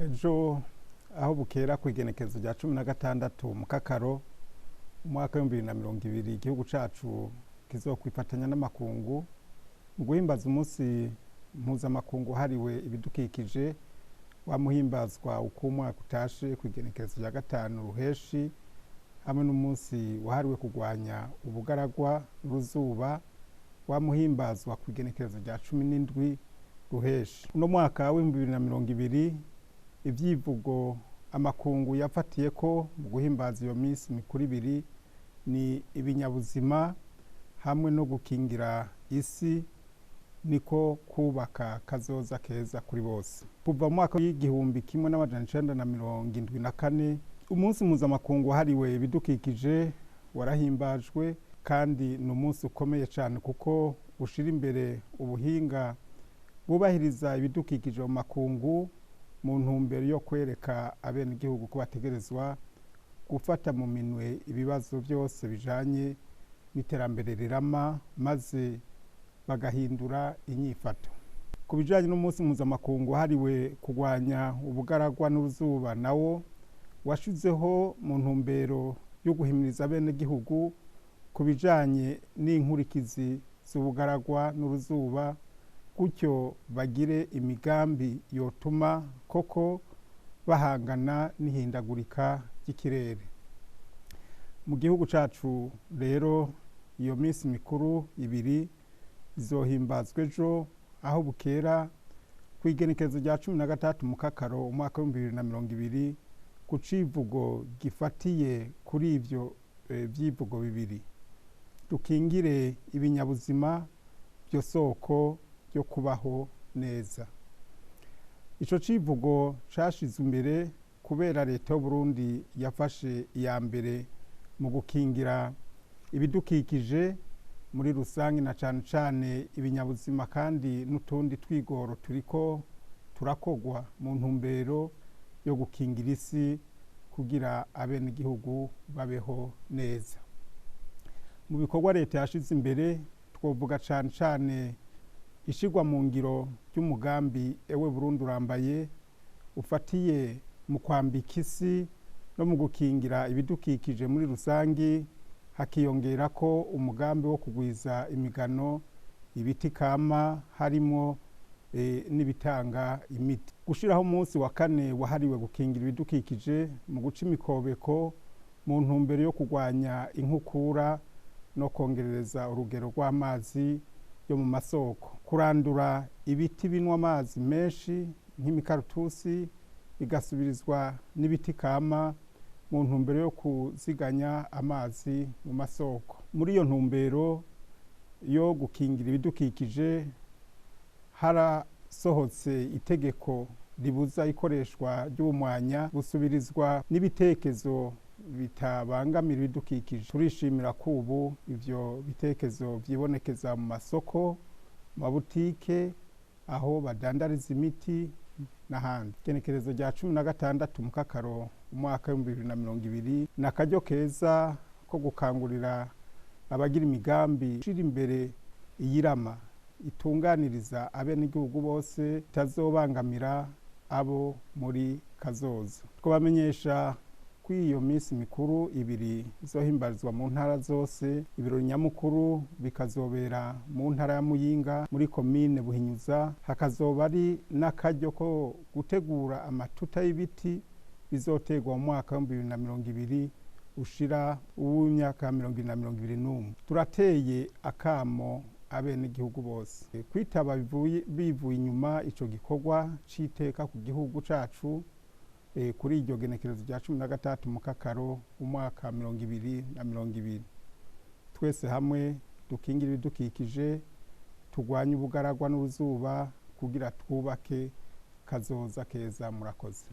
Ejo aho bukera kw'igenekerezo rya 16 mu Kakaro umwaka w'2020, igihugu cacu kizokwifatanya n'amakungu mu guhimbaza umunsi mpuzamakungu wahariwe ibidukikije, wamuhimbazwa uko umwaka utashe kw'igenekerezo rya 5 Ruheshi, hamwe n'umunsi wahariwe kurwanya ubugaragwa n'uruzuba wamuhimbazwa kw'igenekerezo rya 17 Ruheshi. Uno mwaka w'2020 ivyivugo amakungu yafatiyeko mu guhimbaza iyo minsi mikuru ibiri ni ibinyabuzima hamwe no gukingira isi, niko kubaka kazoza keza kuri bose. Kuva mu mwaka w'1974 umunsi mpuzamakungu wahariwe ibidukikije warahimbajwe, kandi ni umunsi ukomeye cyane kuko ushira imbere ubuhinga bwubahiriza ibidukikije mu makungu mu ntumbero yo kwereka abenegihugu ko bategerezwa gufata mu minwe ibibazo byose bijanye n'iterambere rirama, maze bagahindura inyifato. Ku bijanye n'umunsi mpuzamakungu wahariwe kurwanya ubugaragwa n'uruzuba, nawo washizeho mu ntumbero yo guhimiriza abenegihugu ku bijanye n'inkurikizi z'ubugaragwa n'uruzuba, gutyo bagire imigambi yotuma koko bahangana n'ihindagurika ry'ikirere. Mu gihugu cacu rero iyo minsi mikuru ibiri izohimbazwa ejo aho bukera kw'igenekerezo rya 13 mu Kakaro umwaka w'2020 ku civugo gifatiye kuri ivyo vyivugo bibiri: dukingire ibinyabuzima byo soko ryo kubaho neza. Ico civugo cashizwe imbere kubera leta y'Uburundi yafashe iya mbere mu gukingira ibidukikije muri rusange na cane cane ibinyabuzima, kandi n'utundi twigoro turiko turakogwa mu ntumbero yo gukingira isi kugira abenegihugu babeho neza. Mu bikorwa leta yashize imbere twovuga cane cane ishirwa mu ngiro ry'umugambi Ewe Burundi urambaye, ufatiye mu kwambika isi no mu gukingira ibidukikije muri rusangi, hakiyongerako umugambi wo kugwiza imigano, ibiti kama harimwo n'ibitanga imiti. Gushiraho umunsi wa 4 wahariwe gukingira ibidukikije mu guca imikobeko mu ntumbero yo kurwanya inkukura no kongerereza urugero rw'amazi yo mu masoko. Kurandura ibiti binwa amazi menshi nk'imikarutusi igasubirizwa n'ibiti kama mu ntumbero yo kuziganya amazi mu masoko. Muri iyo ntumbero yo gukingira ibidukikije harasohotse itegeko ribuza ikoreshwa ry'ubumwanya busubirizwa n'ibitekezo bitabangamira ibidukikije. Turishimira ko ubu ivyo bitekezo vyibonekeza mu masoko, mu mabutike, aho badandariza imiti n'ahandi. Igenekerezo rya 16 mu Kakaro umwaka w'2020 ni akaryo keza ko gukangurira abagira imigambi gushira imbere iyirama itunganiriza abenegihugu bose, itazobangamira abo muri kazoza. Twabamenyesha ko iyo minsi mikuru ibiri izohimbarizwa mu ntara zose, ibirori nyamukuru bikazobera mu ntara ya Muyinga muri komine Buhinyuza. Hakazoba ari n'akaryo ko gutegura amatuta y'ibiti bizoterwa mu mwaka w'2020 ushira uw'imyaka 2021. Turateye akamo abenegihugu bose kwitaba bivuye inyuma ico gikorwa c'iteka ku gihugu cacu kuri iryo genekerezo rya 13 mu Kakaro umwaka 2020. Twese hamwe dukingira ibidukikije, turwanye ubugaragwa n'uruzuba kugira twubake kazoza keza. Murakoze.